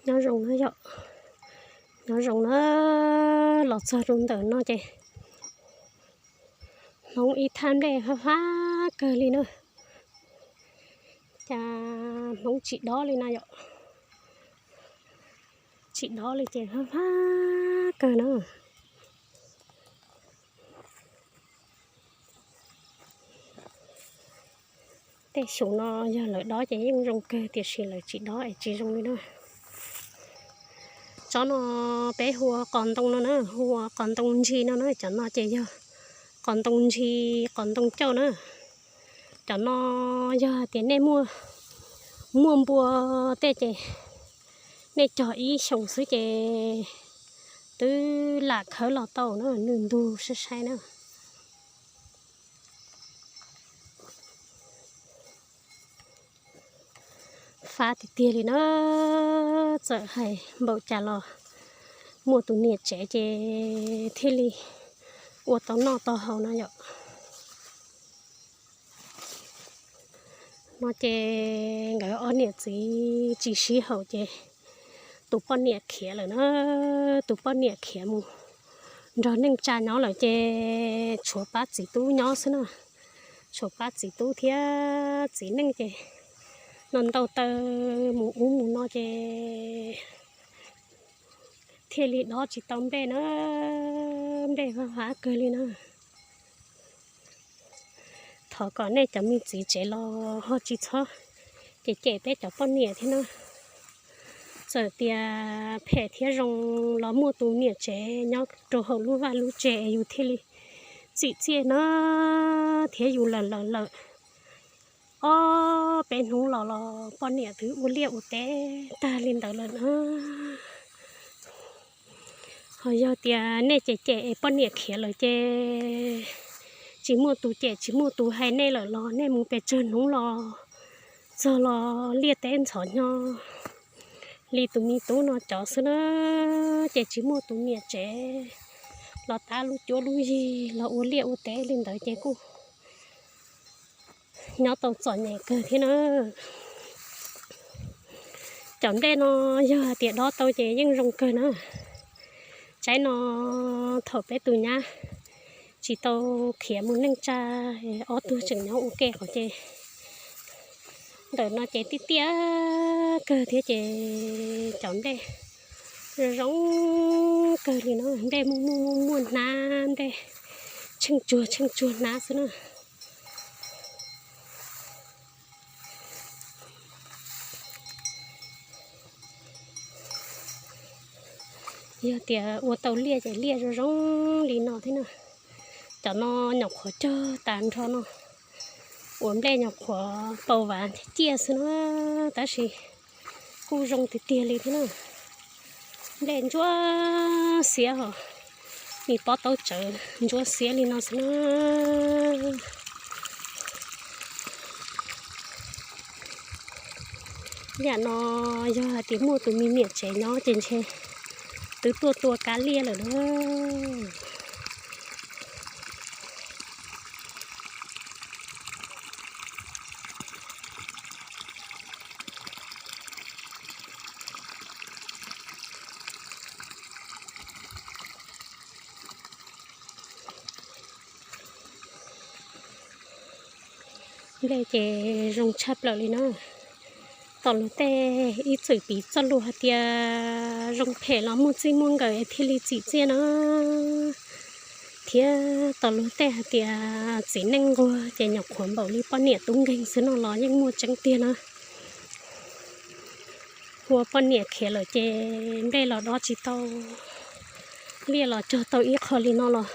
Nyob zoo na yom, nyob zoo na, los txog rau ntawm no ces hmoov ib thaj nplej fab fab kawg li na. Cas hmoov tsis dob li na yom, tsis dob li ces fab fab kawg na. Tej xyoo no yog lawv dob ces yeej zoo kawg tiam sis lawv tsis dob es tsis zoo li na. Tsob no peb hu ua qos ntoo no na, hu ua qos ntoo ntsis no na, cov no ces yog qos ntoo ntsis, qos ntoo cauj na. Cov no yog hais tias nej muaj, muaj npua tej ces nej cog ib xyoos xwb ces twb lam khawb los tau na, nws ntug sai sai na. Fab tiag tiag li na, txawm hais npaum cas los muaj tus niam tsev ces thiaj li ua tau noj tau haus no yom. No ces nkawd ob niam txiv tsis sib haum ces tus poj niam khiav lawm na, tus poj niam khiav mus nrog neej tsa nyob lawm ces tshuav pab txiv tub nyob xwb na. Tshuav pab txiv tub thiab txiv neej ces no ntaus taw mus ub mus no ces thiaj li dob tsis tau nplej na, nplej vag vav kawg li na. Thov kom nej cov me txiv tsev los ho tsis txhob cem cem peb cov poj niam thiab na. Txawm tias phem thiab zoo los muaj tus niam tsev nyob rau hauv lub vaj lub tsev yus thiaj li txim txiaj na, thiab yus lawm lawm lawm ob peb hnub los los poj niam twb ua liaj ua teb tag li ntawd lawm na. Ho yog tias nej cem cem es poj niam khiav lawm ces tsis muaj tus cem tsis muaj tus hais nej lawm los nej mus pes tsawg hnub los txog los liaj teb ntxhov hnyo li tus me tub no cov xwb na, ces tsis muaj tus niam tsev los tab lub cuab lub yig los ua liaj ua teb li ntawd ces kuj nyob tau txom nyem kawg thiab na. Cov nplej no yog hais tias dob tau ces yeej zoo kawg na. Tsaib no thaum peb tus nyab tsis tau khiav mus neej tsa, ob tug tseem nyob ua ke qhov ces ntawm no ces tiaj tiaj kawg thiab ces cov nplej zoo zoo kawg li no, nplej muaj muaj muaj muaj hnab, nplej tsheej tsuag tsheej tsuag hnab xwb na. Yog tias ua tau liaj ces liaj zoo zoo li no thiab na. Cov no nyuam qhuav cog tas nrho no, ua nplej nyuam qhuav pau vav ciaj xwb na, tab sis kuj zoo tiag tiag li thiab na. Nplej ntsuab xiab hos, me pob taub tsawv ntsuab xiab li no xwb na. Yam no yog hais tias muaj tus me niam tsev nyob ces ntshe twb tuaj tua kab liaj lawm na. Nplej ces zoo tshaj plaws li na. Tom luag tej ib txwm piv txoj lus hais tias zoo phem los muaj txij muaj nkawm es thiaj li txim txiaj na. Thiab tom luag tej hais tias txiv neej nquag ces nyuam qhuav npaum li poj niam tub nkeeg xwb no los yeej muaj tseeb tiag na. Ua poj niam khiav lawm ces nplej los dob tsis tau, liaj los cog tau ib qho li no los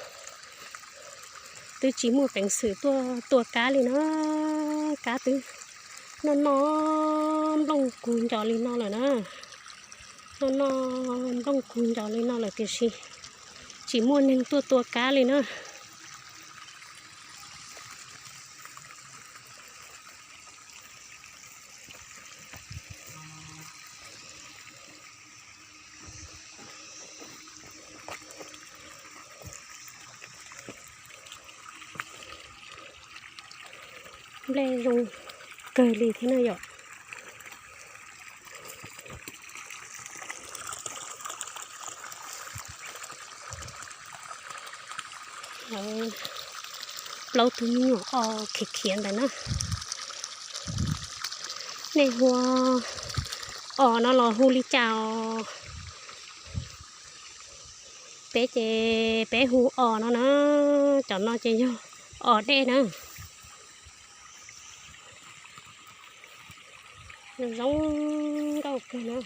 twb tsis muaj peev xwm tuaj tua kab li na. Kab twb noj noj nplooj kug nco li no lawm na. Noj noj nplooj kug nco li no lawm tiam sis tsis muaj neeg tuaj tua kab li na. Nplej zoo kawg li thiab na yom. Plaub tug me nyuam os khiav khiav ntawd na. Nej hu os no los hu li cas os? Peb ces peb hu os no na, cov no ces yog os dej na. Zoo nkauj kawg na.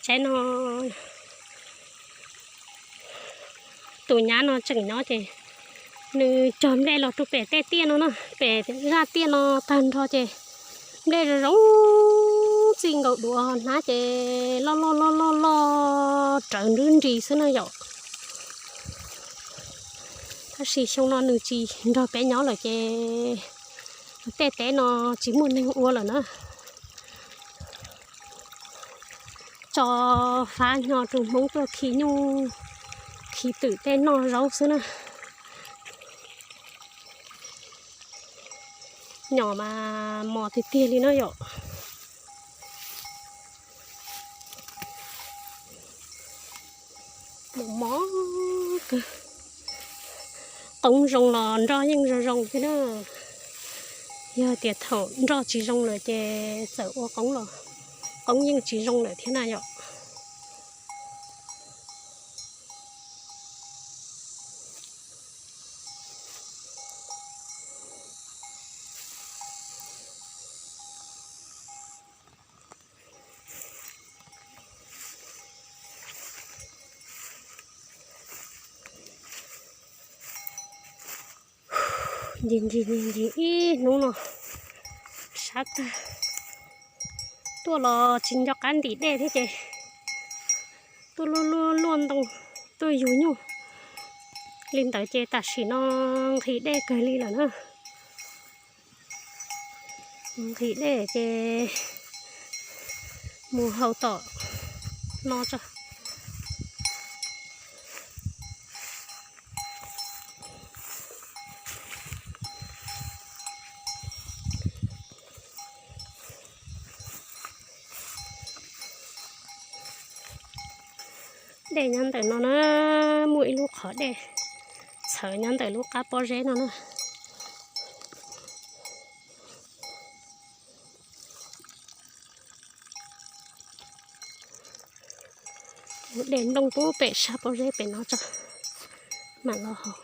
Tsaib no, tus nyab no tseem nyob ces nws cog nplej los rau pem tej tiaj no na, pem zaj tiaj no tag nrho ces nplej zoo zoo txij nkaus duav hnab ces loj loj loj loj loj rawv nrub nris xwb na yom. Tab sis xyoo no nws tsis nrog peb nyob lawm ces tej teb no tsis muaj neeg ua lawm na. Tso fab nyo rau Hmoob tuaj khi nyuj khi twm tej noj zaub xwb na. Nyom mas mos tiag tiag li no yom. Mos mos kawg. Qoob zoo los nroj yeej zoo zoo thiab na. Yog tias thaum nroj tsis zoo lawm ces txawm ua qoob los qoob yeej tsis zoo lawm thiab na yom. Ncig ncig ncig ncig ib hnub no sab tag, tuaj los tsis nco qab ntim dej thiab ces tuaj luaj luaj luaj ntoo tuaj yug nyuj li ntawd ces tam sim no nqhis dej kawg li lawm na. Nqhis dej ces mus hau tom no tso. Dej nyob ntawm no na, muaj ib lub qhov dej txhawv nyob ntawm lub qab pob zeb no na. Ua dej nplooj pub pem sab pob zeb pem no tso mam los haus.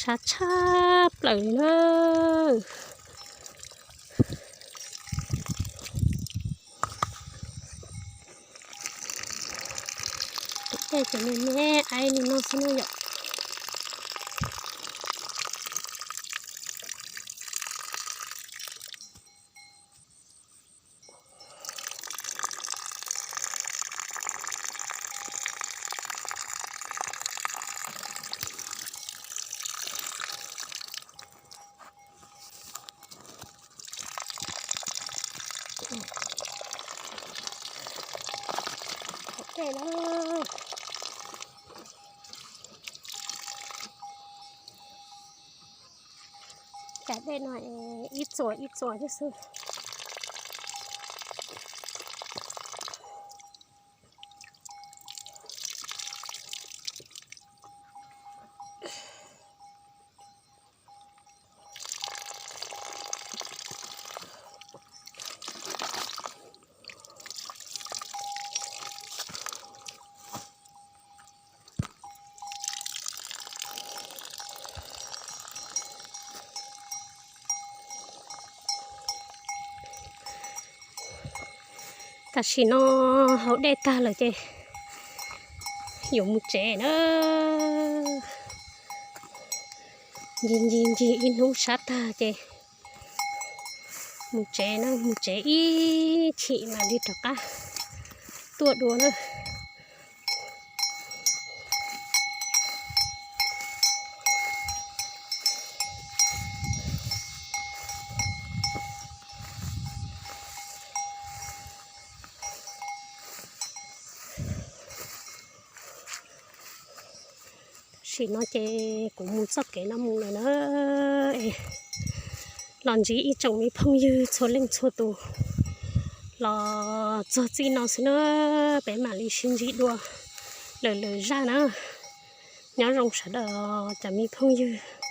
Sab tshaj plaws li na. Tus dej ces me me aib li no xwb na yom. Cov dej no ib txuas ib txuas thiab xwb. Tam sim no haus dej tag lawm ces yuav mus tsev na. Ncig ncig ncig ib hnub sab tag ces mus tsev na, mus tsev ib chim mam li rov qab tuaj dua na. Tam sim no ces kuv mus txoj kev no mus lawm na, los ntsib ib tsoom me phooj ywg txhua leej txhua tus los txog txij no xwb na, peb mam li sib ntsib dua lwm lwm zaj na. Nyob zoo sawv daws cov me phooj ywg.